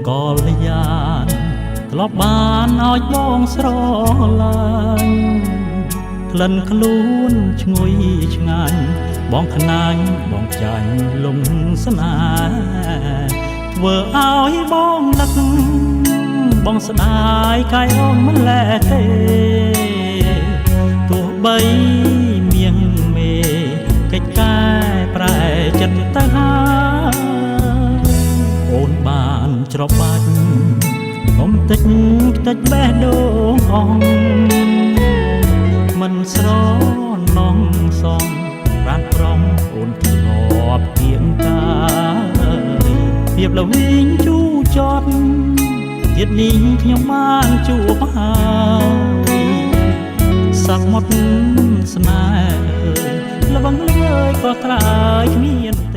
កលយានធ្លាប់បានឲ្យបងស្រឡាញ់ ក្លិនខ្លួនឈ្ងុយឆ្ងាញ់ បងខ្នាញ់បងចាញ់លំស្នេហ៍ ធ្វើឲ្យបងនឹកបងស្ដាយកាយអូនមិនលែទេ ទោះបីមៀងមេកិច្ចកែប្រែចិត្តទៅហើយ អូនបានច្របាច់កុំតិចតិចបេះដូងអង មិនស្រណងសងប្រានប្រង អូនធ្លាប់គៀងកាយភាពលវិញជូចត់ ទៀតនេះខ្ញុំបានជួបហើយ សឹកមុតស្នេហ៍លវងលវើយក៏ត្រើយគ្មាន